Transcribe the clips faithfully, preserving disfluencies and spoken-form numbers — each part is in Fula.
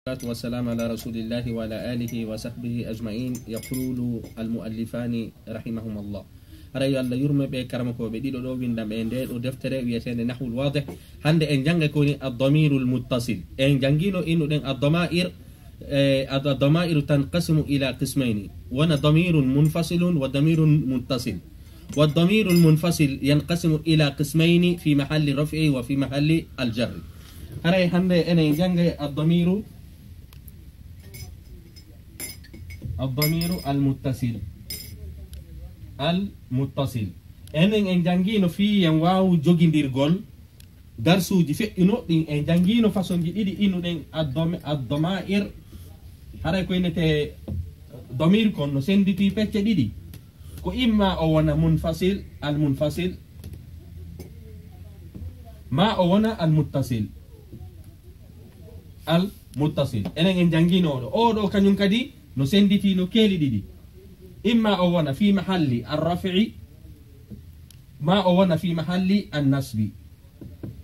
والصلاة والسلام على رسول الله وعلى آله وصحبه أجمعين. يقول المؤلفان رحمهما الله. Haray yo Allah yurme ɓe, karamokooɓe ɗiɗo ɗo winda ɓe nde ɗo deftere wiyeteende Nahwul Wadih. Hannde en jannge ko woni ad-damirul muttasil. En janngino innuɗen ad-dama'ir, eh, ad-, ad-dama'iru tanqasimu ila qismayni. Wona damirun munfasilun wa damirun muttasil. Wa damirul munfasil yanqasimu ila qismayni fi mahalli raf'i wa fi mahalli al-jarri. Haray hannde enen jannge ad-damiru, ad-damiru al-muttasil. Al-muttasil. Enen en janngino fii en waawu jogindirgol darsuuji feƴƴuno ɗin. En janngino façonji ɗiɗi innuɗen ad-dam-, ad-dama'ir. Haray ko innete damir kon no sennditi pecce ɗiɗi. Ko imma o wona munfasil, al-munfasil, ma o wona al-muttasil. Al-muttasil. Enen en janngino oɗo. Oɗo kañum kadi no sennditi no keeli ɗiɗi. Imma o wona fi mahalli ar-raf'i, ma o wona fi mahalli an-nasbi.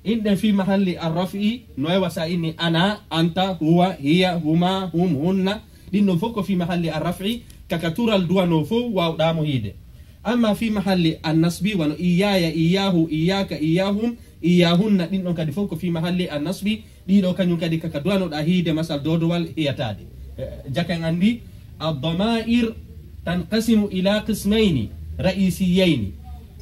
Inɗen fi mahalli ar-raf'i, no e wasa inni ana, anta, huwa, hiya, huma, hum, hunna. Ɗin ɗon fof ko fi mahalli ar-raf'i, kaka tural duwano fof wawɗamo hiide. Amma fi mahalli an-nasbi, wano iyaya, iyahu, iyaka, iyahum, iyahunna, ɗin ɗon kadi fof ko fi mahalli an-nasbi. Ɗiɗo kañum kadi kaka duwanoɗa hiide masal dodowal hiyataade. Eh, jakan anndi, ad-dama'ir tanqasimu ila qismayni ra'isiyayni,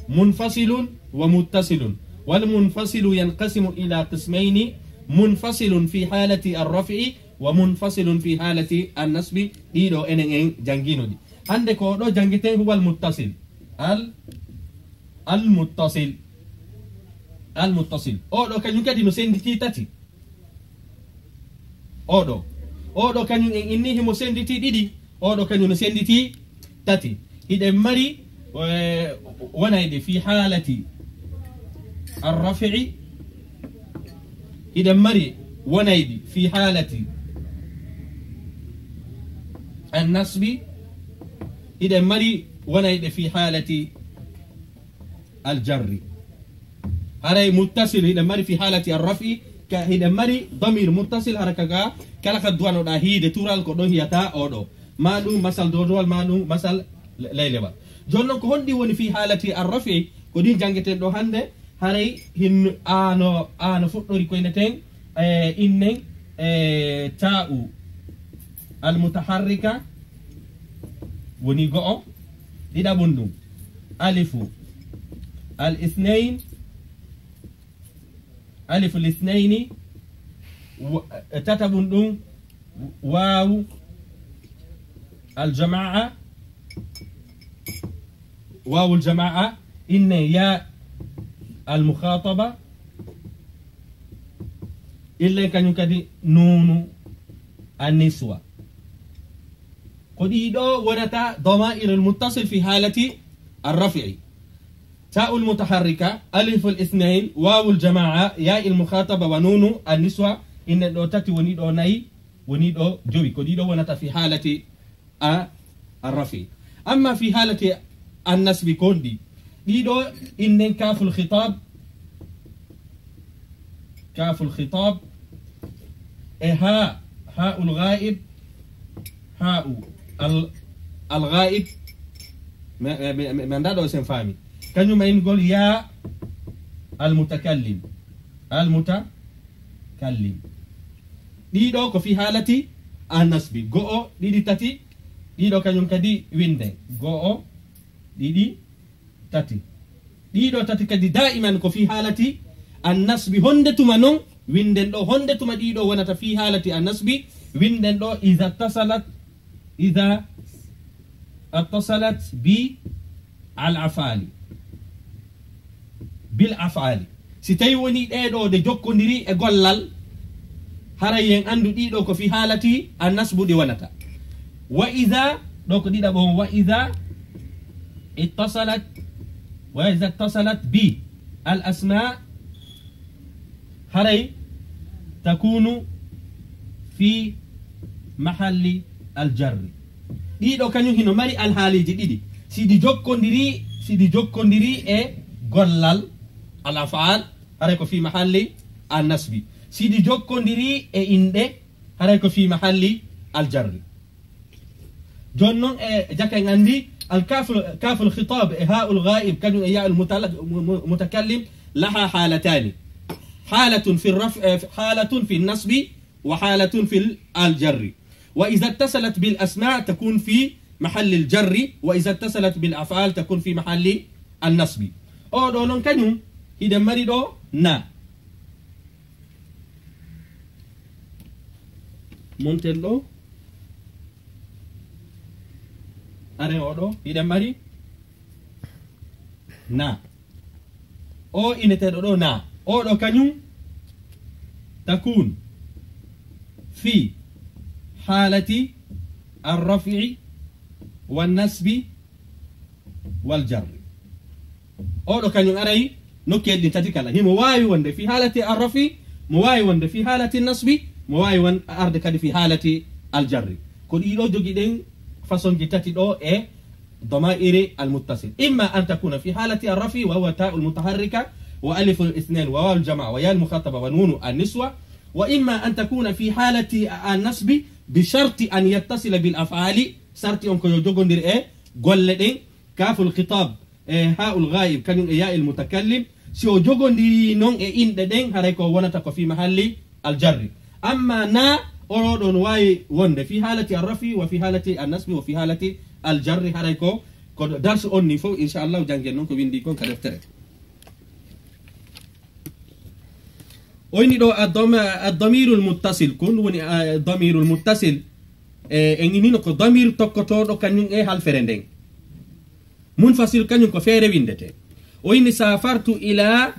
munfasilun wa muttasilun. Wal munfasilu yanqasimu ila qismayni, munfasilun fi halati ar-raf'i wa munfasilun fi halati an-nasbi. Ɗiɗo enen en janngino ɗi. Hannde ko ɗo janngiten huwal muttasil. Al, al muttasil. Al muttasil. Oɗo kañum kadi no sennditi tati. Oɗo. Oɗo kañum en inni himo sennditi ɗiɗi. Oɗo kañum no sennditi tati. Hiɗen mari, eh, wonayɗe fi halati ar-raf'i. Hiɗen mari wonayɗi fi halati an-nasbi. Hiɗen mari wonayɗe fi halati al-jarri. Haray muttasil hiɗen mari fi halati ar-raf'i, ka hiɗen mari damir muttasil hara kaga kala ka duwanoɗa hiide tural ko ɗon hiyata oɗo. Ma ɗum masal dodowal, ma ɗum masal le-, laylewal. Jooni non ko honɗi woni fi halati ar-raf'i? Ko ɗin janngeten ɗo hannde. Haray hin ano, ano fuɗɗori ko inneten, eh, innen, eh, ta'u al-mutaharrika woni go'o, ɗiɗaɓun ɗum alifu al-ithnayn, alifu al-ithnayni, wa-, tataɓun ɗum wawu al-jama'a, wawu al-jama'a, inne ya al-mukhataba, ille kañum kadi nunu an-niswa. Ko ɗiɗo wonata dama'irul muttasil fi halati ar-raf'i. Ta'ul mutaharrika, aliful ithnayn, wawul jama'a, ya'il mukhataba wa nunu an-niswa. Inne ɗo tati woni ɗo nayi, woni ɗo jowi. Ko ɗiɗo wonata fi halati a, ar-raf'i. Amma fi halati an-nasbi ko honɗi? Ɗiɗo innen kaful khitab, kaful khitab, e ha, ha'ul ghaib, ha'u al, al ghaib, mi, mi, mi, mi, mi annda ɗo sen faami. Kañum e inngol ya al mutakallim, al mutakallim. Ɗiɗo ko fi halati an-nasbi. Go'o, ɗiɗi, tati. Ɗiɗo kañum kadi winnde. Go'o, ɗiɗi, tati. Ɗiɗo tati kadi da'iman ko fi halati an-nasbi. Honde tuma non winden ɗo, honde tuma ɗiɗo wonata fi halati an-nasbi, winden ɗo iza tasalat, iza attasalat bi al af'ali, bil af'ali. Si tawi woni ɗee ɗo ɗe jokkondiri e gollal, haray en anndu ɗiɗo ko fi halati an-nasbu ɗi wonata. Wa iza, ɗo ko ɗiɗaɓo on, wa iza ittasalat, wa iza ittasalat bi al asma, haray takunu fi mahalli al jarri. Ɗiɗo kañum hino mari alhaaliji ɗiɗi. Si ɗi jokkondiri, si ɗi jokkondiri e gollal, al af'al, haray ko fi mahalli an nasbi. Si ɗi jokkondiri e inɗe, Haray ko fi mahalli aljarri. Jooni noon e jaka en anndi alkaful, kaful khitab e haul ghaib, kañum e yaul mutala-, mu-, mu-, mutakallim, laha halatani. Halatun fi raf-, eh, halatun fi nasbi wa halatun fi aljarri. Wa iza ittasalat bil asma takun fi mahalli aljarri, wa iza ittasalat bil af'al takun fi mahalli annasbi. Oo ɗoo noon kañum, hiɗen mari ɗoo na. Monten ɗoo. Are oo ɗoo, hiɗen mari na. O inneteeɗo ɗoo na. Oo ɗoo kañum takun fi halati arrafi'i wa nasbi wal jarri. Oo ɗoo kañum aray nokkeeli ɗin tati kala. Himo waawi wonde fi halati arrafi, mo waawi wonde fi halati nasbi, mo waawi won arde kadi fi halati aljarri. Ko ɗii ɗoo jogi ɗen façon ji tati ɗoo e dama'iri almuttasil. Imma an takuna fi halati arrafi wa huwa ta'ul mutaharrika wa aliful ithnain wa wawul jama'a wa ya'ul mukhataba wa nunu an niswa. Wa imma an takuna fi halati an nasbi bi sharti an yattasila bil af'ali. Sarti on ko yo jogondir e golle ɗen. Kaful khitab e haul ghaib, kañum e ya'il mutakallim, si o jogondiri noon e inɗe ɗen, haray ko wonata ko fi mahalli aljarri. Amma na, oo ɗoo no waawi wonde fi halati arrafi wa fi halati annasbi wa fi halati aljarri, haray ko, ko darsu on ni fof, inchallahu, janngen noon ko winndi kon ka deftere. O inni ɗoo addama-, addamirul muttasil, ko ɗum woni, ah, damirul muttasil. E, en innino ko damir tokkotooɗo kañum e halfere nden. Munfasil kañum ko feere winndete. O inni safartu ila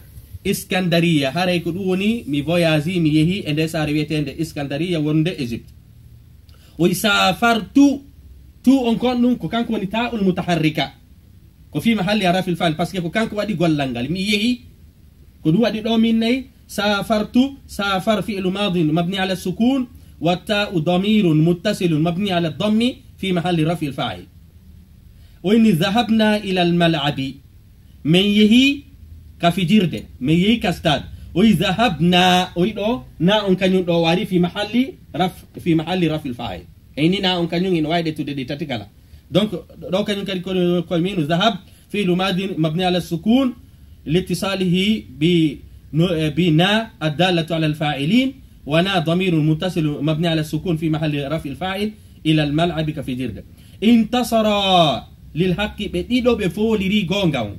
Iskandariya, haray ko ɗum woni mi voyage, mi yehi e nde saare wiyeteende Iskandariya wonde Égypte. O yi safartu, tu on kon ɗum ko kanko woni ta'ul mutaharrika. Ko fi mahalli raf'il fa'il, parce que ko kanko waɗi gollal ngal. Mi yehi, ko ɗum waɗi ɗoo min nayi, safartu, safar fi'lu madin mabni ala sukun, wa ta'u damirun muttasilun mabni ala dammi fi mahalli raf'il fa'il. O inni dhahabna ila al mal'abi. Min yehi ka fijirde, min yehi ka stade. O yi dhahabna, o yi ɗoo, na on kañum ɗoo wari fi mahalli raf-, fi mahalli raf'il fa'il. E ni na on kañum ina waawi ƴettude ɗi tati kala. Donc, ɗoo kañum kadi ko, ko minu dhahab, fi'lu madin mabni ala sukun, litisalihi bi no, eh, bi na addalatu ala alfa'ilin, wa na damirun muttasil mabni ala sukun fi mahalli raf'il fa'il, ila almal'abi ka fijirde. Intasara lil haqqi, ɓe ɗiɗo ɓe fooliri goonga on.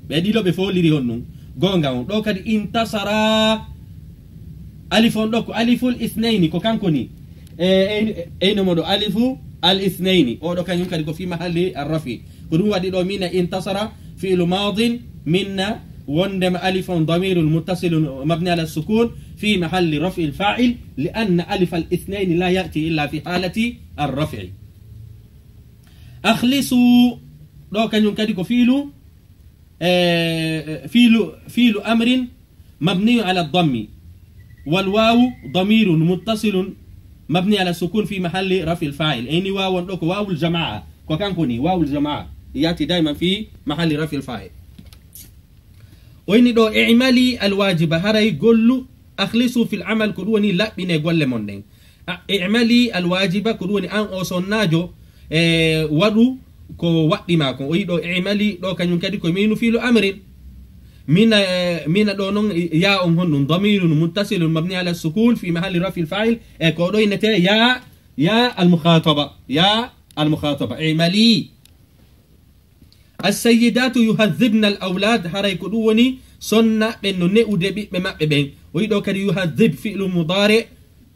Ɓe ɗiɗo ɓe fooliri on ɗum goonga on. Ɗoo kadi intasara, alif on ɗoo ko aliful isnayni, ko kanko ni. E, e, eyno mo ɗo alifu al isnayni. Oo ɗoo kañum kadi ko fi mahalli arrafi. Ko ɗum waɗi ɗoo mina intasara fi'lu madin minna wondema alif on damirun muttasilun mabni ala sukun fi mahalli raf'il fa'il li anna alif al isnayni la ya'ti illa fi halati arrafi. Akhlisu, ɗoo kañum kadi ko fiilu, eh, fiilu, fiilu amrin mabniyu ala dammi. Wal wawu damirun muttasilun mabni ala sukun fi mahalli raf'il fa'il. Eyni wawu on ɗoo ko wawul jama'a. Ko kanko ni, wawul jama'a. Ya'ti daiman fi mahalli raf'il fa'il. O inni ɗoo, i'mali alwajiba, haray gollu, akhlisu fil amal, ko ɗum woni laɓɓine golle mon ɗen. A, i'mali alwajiba, ko ɗum woni an o sonnaajo, e, waɗu ko waɗɗi ma kon. O yi ɗoo, i'mali, ɗoo kañum kadi ko minu fiilu amrin. Mina, e, mina ɗoo noon, ya on honɗum, damirun muttasilun mabni ala sukun fi mahalli raf'il fa'il, e ko ɗo innete ya, ya almukhataba, ya almukhataba, i'mali. As-sayyidatu yuhazzibna al-awlad, haray ko ɗum woni sonna ɓen no ne'ude ɓiɓɓe maɓɓe ɓen. O yi ɗoo kadi yuhazzib fi'lu mudari,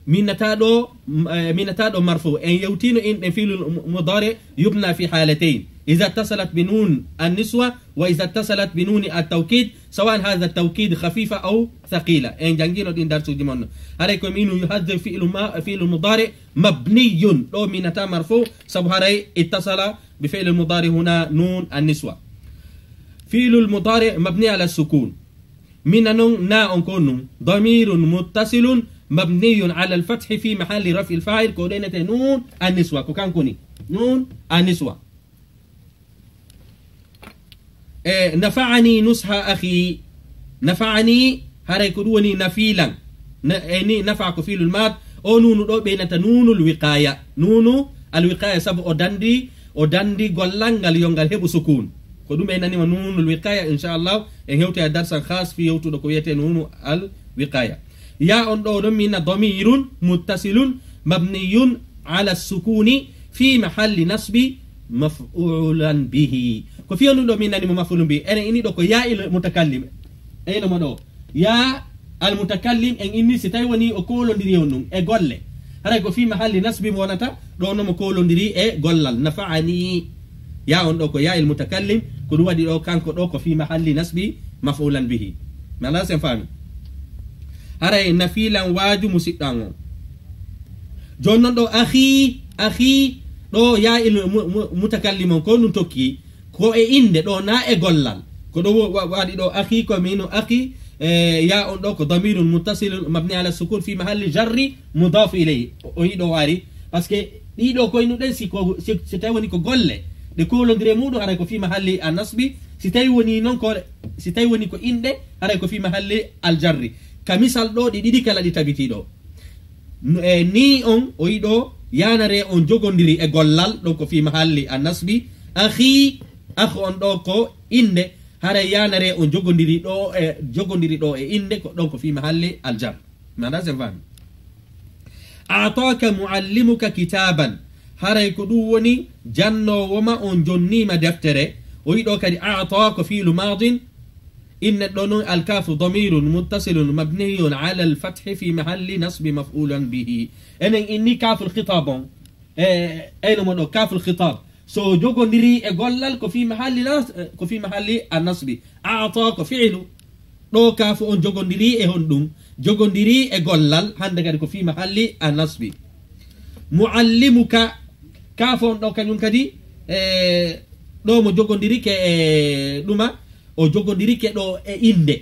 minata ɗo, m-, eh, minata ɗo marfu. En yewtino inɗe fi'lu mu-, mudari yubna fi halatayn. Iza ittasalat bi nun an-niswa wa iza ittasalat bi nuni at-tawkid, sawan hadha at-tawkid khafifa aw thaqila. En jangino ɗin darsuji mon. Haray ko minu yuhazzib fi'lu ma-, fi'lu mudari mabniyun. Ɗo minata marfu, sabu haray ittasala بفعل المضارع هنا نون النسوة. فعل المضارع مبني على السكون. Mina non na on ko nun. ضمير متصل مبني على الفتح في محل رفع الفاعل, ko ɗenete nun anniswa, ko kanko ni. Nun anniswa. E, nafa'ani nusha akhi. Nafa'ani, haray ko ɗum woni nafilan. Na, e ni nafa ko fi'lul mad, O nuunu ɗo ɓeynata nuunul wiqaya. Nuunu al wiqaya sabu o dandi, o dandi gollal ngal yo ngal heɓu sukun. Ko ɗum ɓeynanima nuunul wiqaya, inchallah, en hewti e darsan khas fi yewtuɗo ko wiyete nuunu al wiqaya. Ya on ɗo ɗon mina damirun muttasilun mabniyun ala sukuni fi mahalli nasbi maf'ulan bihi. Ko fi on ɗum ɗo min nani mo maf'ulun bihi. Enen ini ɗo ko ya il mutakallim. Eyno mo ɗo. Ya al mutakallim en inni si tawi woni o kolondiri on ɗum e golle. Haray ko fi mahalli nasbi mo wonata ɗo no mo kolondiri e gollal. Nafa'ani. Ya on ɗo ko ya il mutakallim ko ɗum waɗi ɗo kanko ɗo ko fi mahalli nasbi maf'ulan bihi. Mana sen fami. Haray nafilan waaju musiɗɗo an on. Jooni noon ɗo akhi, akhi, ɗo ya il mu- mu- mutakallim on ko ɗum tokki ko e innde ɗo na e gollal. Ko ɗo wa- waɗi ɗo akhi ko mino akhi, e, ya on ɗo ko damirun muttasilun mabni ala sukun fi mahalli jarri mudafu ilayhi. O o yiɗo wari. Par ce que ɗiɗo koynuɗen si ko si, si tawi woni ko golle ɗe kolondire muɗum haray ko fi mahalli a nasbi. Si tawi woni noon ko si tawi woni ko innde haray ko fi mahalli al jarri. Ka misal ɗo ɗi ɗiɗi kala ɗi tabiti ɗo. N- e, ni on o yiɗo yanare on jogondiri e gollal ɗon ko fi mahalli a nasbi. Akhi, akh on ɗo ko innde. Haray yanare on jogondiri ɗo e jogondiri ɗo e innde ko ɗon ko fi mahalli al jar. Mana sen fami. Ataka muallimuka kitaban. Haray ko ɗum woni jannowo ma on jonnima deftere. O yiɗo kadi ata ko fiilu madin. Inne ɗo noon alkafu damirun muttasilun mabniyun ala alfathi fi mahalli nasbi maf'ulan bihi. Enen inni kaful khitab on. E eyno mo ɗo kaful khitab. So jogondiri e gollal ko fi mahalli nas- ko fi mahalli a nasbi. Ata ko fiilu. Ɗo kaafu on jogondiri e honɗum? Jogondiri e gollal, hannde kadi ko fi mahalli a nasbi. Muallimuka, kaafu on ɗo kañum kadi e ɗo mo jogondirike e ɗuma, o jogondirike ɗo e innde.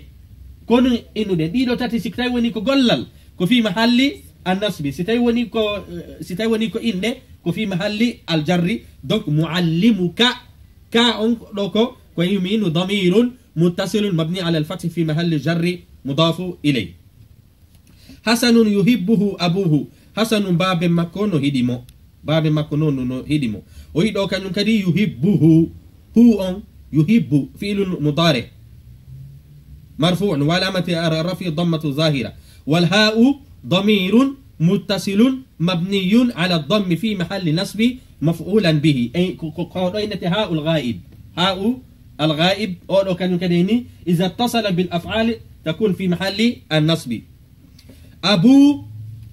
Kono innude ɗiɗo tati si tawi woni ko gollal ko fi mahalli a nasbi, si tawi woni ko si tawi woni ko innde ko fi mahalli al jarri. Donc muallimuka, ka on ɗo ko ko yuminu damirun muttasilun mabni ala alfathi fi mahalli jarri mudafu ilay. Hasanun yuhibbuhu abuhu. Hasanun baaben makko no hiɗi mo. Baaben makko no no hiɗi mo. O yiɗo kañum kadi yuhibbuhu. Hu on yuhibbu fi'lun mudari. Marfu'un wa alamati rafi dammatu zahira. Wal ha'u damirun muttasilun mabniyun ala dammi fi mahalli nasbi maf'ulan bihi. Ey ko ko ɗo innete ha'ul ghaib. Ha'u al ghaib o ɗo kañum kadi ni iza tasala bil af'ali takun fi mahalli an nasbi. Abu,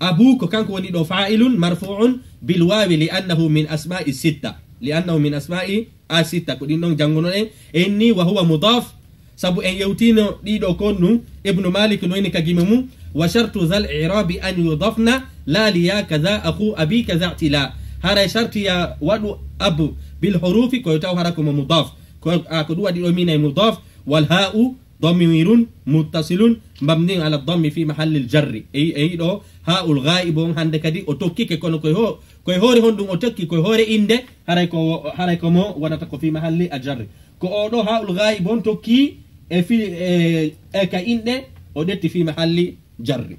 abu ko kanko woni ɗo fa'ilun marfu'un bil wawi li annahu min asma'i sitta. Li annahu min asma'i a sitta ko ɗin ɗon janngunoɗen. Inni wa huwa mudaf. Sabu en yewtino ɗiɗo kon ɗum ibnu malik noyni ka gime mum. Wa shartu zal irabi an yudafna la liya kaza akhu abi kaza tila. Haray sharti ya waɗu abu bil hurufi koyo taw hara komo mudaf. Ko a ko ɗum waɗi ɗo minay mudaf. Wal ha'u damirun muttasilun mabni ala dammi fi mahalli al jarri. E e yiɗo ha'ul ghaib on hannde kadi o tokkike kono koye ho koye hoore honɗum o tokki koye hoore innde. Haray ko haray ko mo wonata ko fi mahalli a jarri. Ko o ɗo ha'ul ghaib on tokki e fi e e ka innde o ɗetti fi mahalli jarri.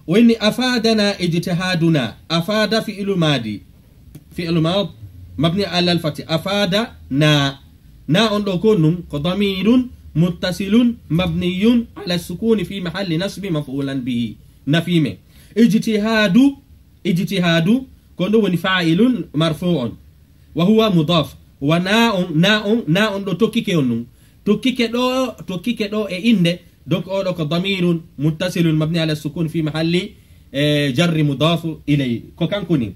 O inni afadana ijtihaduna. Afada fi'lu madi. Fi'lu mad mabni ala al fathi. Afada na. Na on ɗo ko nun ko damirun muttasilun mabniyun ala sukuni fi mahalli nasbi maf'ulan bihi. Nafime. Ijtihadu. Ijtihadu ko ɗum woni fa'ilun marfu'un. Wa huwa mudaf. Wa na on na on na on ɗo tokkike on nun. Tokkike ɗo tokkike ɗo e innde. Donc oɗo ko damirun muttasilun mabni ala sukun fi mahalli e jarri mudafu ilay. Ko kanko ni.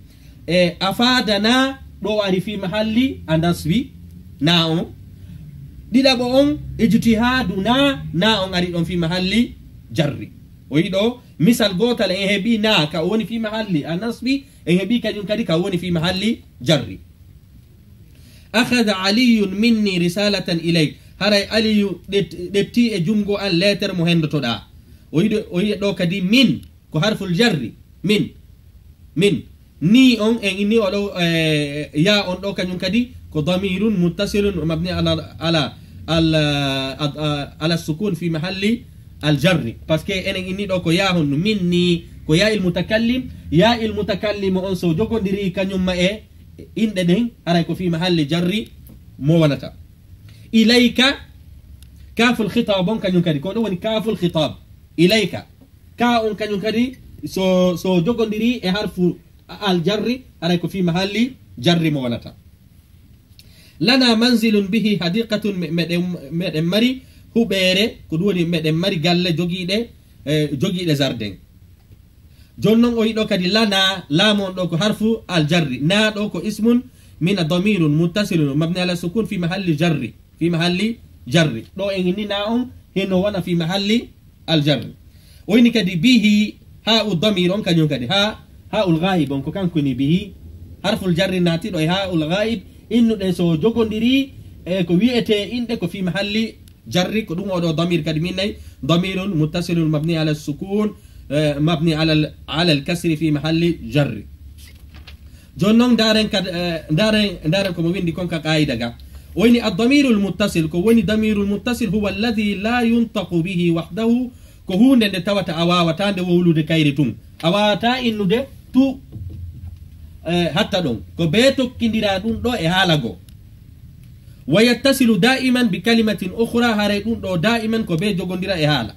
E afadana ɗo ari fi mahalli a nasbi na on. Ɗiɗaɓo on ijtihadu na na on ari ɗon fi mahalli jarri. O yiɗo misal gotal en heɓi na ka o woni fi mahalli a nasbi en heɓi kañum kadi ka o woni fi mahalli jarri. Akhadha aliyun minni risalatan ilayk. Haray aliyu ɗet- ɗetti e junngo an leetere mo henndotoɗaa. O yiɗo o yiɗa ɗo kadi min ko harful jarri. Min min ni on en inni oɗo e ya on ɗo kañum kadi ko damirun muttasilun mabni ala ala ala ala sukun fi mahalli al jarri. Parce que enen inni ɗo ko ya honno min ni Ko ya il mutakallim, ya il mutakallim on so jogondiri kañum ma e inɗe ɗen, haray ko fi mahalli jarri mo wonata. Ilayka, kaful khitab on kañum kadi, ko ɗum woni kaful khitab. Ilayka, ka on kañum kadi so, so jogondiri e harfu al jarri, haray ko fi mahalli jarri mo wonata. Lana manzilun bihi hadiqatun, me-, meɗen, meɗen mari huɓeere, ko ɗum woni meɗen mari galle jogiiɗe, eh, jogiiɗe jardin. Jooni noon o yiɗo kadi lana, lamu on ɗo ko harfu al jarri, na ɗo ko ismun min damirun muttasilun mabni ala sukun fi mahalli jarri, fi mahalli jarri. Ɗo en inni na on hino wona fi mahalli al jarri. O inni kadi bihi, ha u damir on kañum kadi, ha, ha ul ghaib on ko kanko ni bihi. Harful jarri naatiɗo e ha ul ghaib, innuɗen so jogondiri e ko wiyete inɗe ko fi mahalli jarri, ko ɗum oɗo damir kadi min nayi, damirun muttasilun mabni ala sukun, eh, mabni ala, ala al kasri fi mahalli jarri. Jooni noon ndaaren kad-, eh, ndaaren, ndaaren ko mo windi kon ka qaida ga. O woni ad-damirul muttasil, ko woni damirul muttasil huwa alladhi la yuntaqu bihi wahdahu, ko huunde nde tawata a waawata nde wowlude kayri tun. A waawata innude tu, eh, hatta ɗon. Ko bee tokkindira ɗum ɗo e haala goo. Wa yattasilu daiman bi kalimatin ukhra, haray ɗum ɗo daiman ko bee jogondira e haala.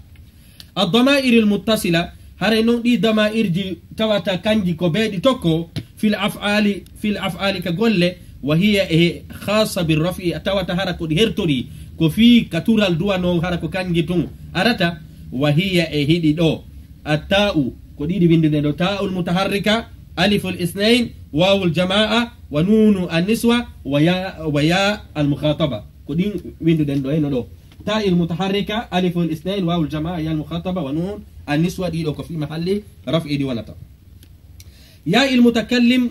Ad-damairil muttasila, haray non ɗi damairji tawata kanji ko bee ɗi tokko, fil af'ali, fil af'ali ka golle, wa hiya e khassa bir raf'i, a tawata hara ko ɗi hertori, ko fii ka tural duwano hara ko kanji tun arata, wa hiya e hiɗi ɗo, at-ta'u, ko ɗiɗi windude ɗo, ta'ul mutaharrika, aliful isnain, wawul jama'a, wa nunu an-niswa, wa ya, wa ya al-mukhataba. Ko ɗin winduɗen ɗo, heno ɗo. Ta'il mutaharrika, aliful isnain, wawul jama'a, yal mukhataba, wa nun an-niswa, ɗiɗo ko fi mahalli raf'i ɗi wonata. Ya il mutakallim,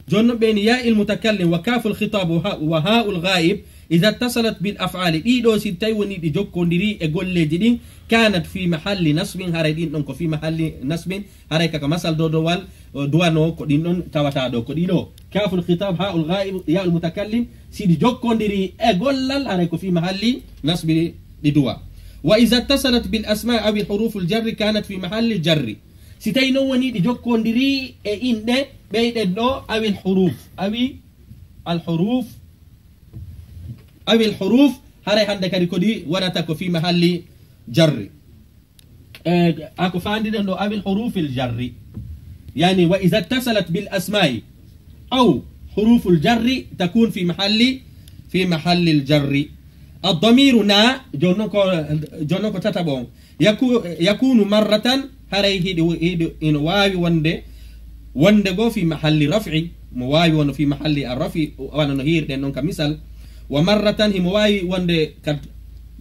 jooni non ɓe ni ya il mutakallim, wa kaful khitab, wa ha, wa ha'ul ghaib, idha ittasalat bil af'ali, ɗiɗo si tawi woni ɗi jokkondiri e golleji ɗin, kanat fi mahalli nasbin, haray ɗin ɗon ko fi mahalli nasbin, haray kaka masal dodowal, o, duwano ko ɗin ɗon tawata ɗo, ko ɗiɗo. Kaful khitab, ha'ul ghaib, ya'ul mutakallim, si ɗi jokkondiri e gollal, haray ko fi mahalli nasbi ɗi duwa. Wa iza ittasalat bil asma aw al huruful jarri kanat fi mahalli jarri. Si tawi non woni ɗi jokkondiri e inɗe ɓeyɗen ɗo, awil huruf, awi al huruf, awil huruf, haray hande kadi ko ɗi wonata ko fi mahalli jarri. Eh, ako fandiɗen ɗo awil hurufil jarri. Yani, wa iza ittasalat bil asma'i aw huruful jarri takun fi mahalli, fi mahallil jarri. Ad-damiru na, jooni non ko, jooni non ko tataɓo on. Yaku-, yakunu marratan, haray hiɗi, hiɗi, ino waawi wonde, wonde go fi mahalli raf'i, mo waawi wonde fi mahalli ar-raf'i, wano no hiirɗen non ka misal. Wa marratan himo waawi wonde ka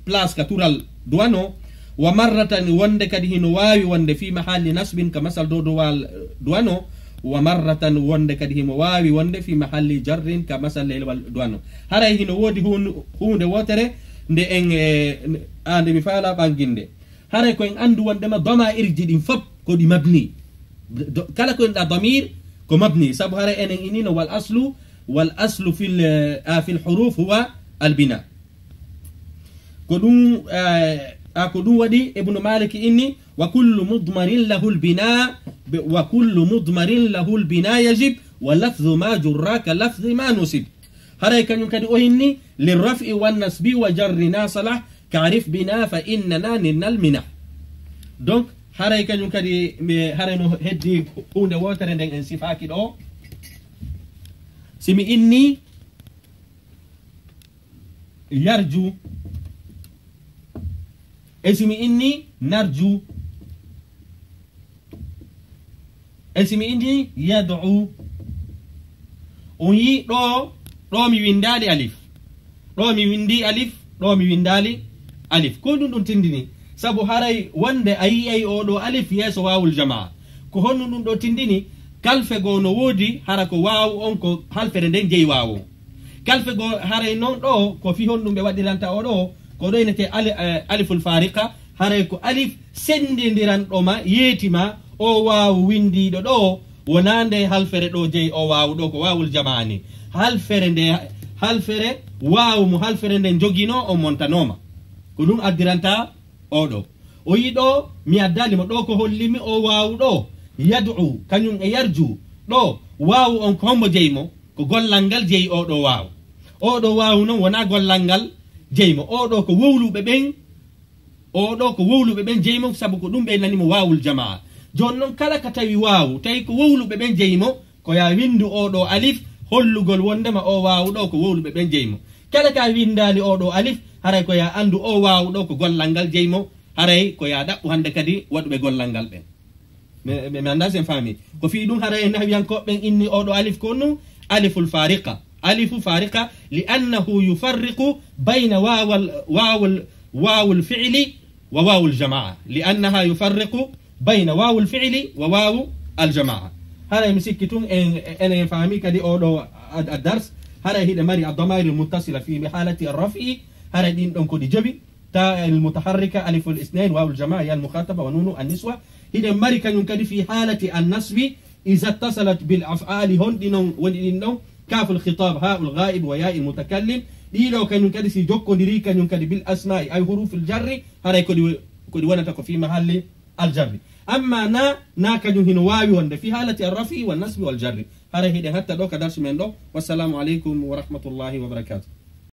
place ka tural duwano. Wa marratan wonde kadi hino waawi wonde fi mahalli nasbin ka masal dodowal, eh, duwano. Wa marratan wonde kadi himo waawi wonde fi mahalli jarrin ka masal leelewal duwano. Haray hino woodi hun-, huunde wootere nde en, eh, a, nde mi faala ɓanginde. Haray ko en anndu wondema dama'irji ɗin fop ko ɗi mabni. Do-, kala ko inɗa damir ko mabni. Sabu haray enen inino wal aslu, wal aslu fil, eh, a, fil huruf huwa al bina. Ko ɗum, eh, a, ko ɗum waɗi Ibnu Malik inni, wa kullu mudmarin lahul bina, be-, wa kullu mudmarin lahul bina yajib, wa lafzu ma jurra ka lafzi ma nusib. Haray kañum kadi o inni, li raf'i wan nasbi wa jarri na salah, ka'rif bina fa innana nilnal minah. Donc, haray kañum kadi, mi, haray no heddi huunde wootere nden en sifaaki ɗo. Si mi inni, yarju, e si mi inni narju, e si mi inni yad'u, on yi ɗo, ɗo mi windaali alif, ɗo mi windi alif, ɗo mi windaali alif. Ko ɗum ɗum tindini? Sabu haray wonde a yi'ay oo ɗoo alif yeeso waawul jamaa. Ko honɗum ɗum ɗoo tindini? Kalfe goo no woodi, hara ko waawu on ko halfere nden jeyi waawu on. Kalfe goo haray non ɗoo, ko fii honɗum ɓe waɗiranta oo ɗoo? Ko ɗoo innetee ali-, eh, aliful faariqa, haray ko alif senndindiranɗo ma, yeeti ma, oo waawu winndiiɗo ɗoo, wonaa nde halfere ɗoo jeyi oo waawu ɗoo, ko waawul jamaani. Halfere nde, halfere waawu mo halfere nden joginoo on montanooma. Ko ɗum addiranta oo ɗoo. O yi ɗoo, mi addaali mo ɗoo ko holli mi oo waawu ɗoo. Yad'u, kañum e yarju. Ɗo, waawu on ko hombo jeyi mo? Ko gollal ngal jeyi oo ɗo waawu. Oo ɗo waawu non wonaa gollal ngal jeyi mo. Oo ɗo ko wowluɓe ɓen, oo ɗo ko wowluɓe ɓen jeyi mo, sabu ko ɗum ɓe nani mo waawul jamaa. Jooni non kala ka tawi waawu, tawi ko wowluɓe ɓen jeyi mo, ko yaa winndu oo ɗo alif, hollugol wonndema oo waawu ɗo ko wowluɓe ɓen jeyi mo. Kala ka winndaali oo ɗo alif, haray ko yaa anndu oo waawu ɗo ko gollal ngal jeyi mo, haray ko yaa ɗaɓɓu hannde kadi waɗuɓe gollal ngal ɓen. Mi, mi, mi anndaa si en faami. Ko fii ɗum haray nahwiyankooɓe ɓen inni oo ɗo alif ko nu aliful fariqa. Alifu fariqa, li annahu yufarriqu bayna waawal, waawul, waawul fi'li wa waawul jamaa. Li annaha yufarriqu bayna waawul fi'li wa waawu al jamaa. Haray mi sikki tun en, en, en faami kadi oo ɗo ad-, ad dars. Haray hiɗe mari ad damairil muttasila fi halati ar raf'i. Haray ɗin ɗon ko ɗi jowi. Ta al mutaharrika, aliful isnain, waawul jamaa, ya al mukhataba, wa nunu an niswa. Hiɗen mari kañum kadi fi halati an nasbi, iza tasalat bil af'ali, honɗi non woni ɗin ɗon? Kaful khitab, ha'ul ghaib, wa ya'il mutakallim. Ɗiɗo kañum kadi si jokkondirii kañum kadi bil asma'i, ay hurufil jarri, haray ko ɗi, ko ɗi wonata ko fi mahalli al jarri. Amma na, na kañum hino waawi wonde fi halati ar raf'i wan nasbi wal jarri. Haray hiɗen hatta ɗo ka darsu men ɗo. Wassalamu alaikum wa rahmatullahi wa barakatuh.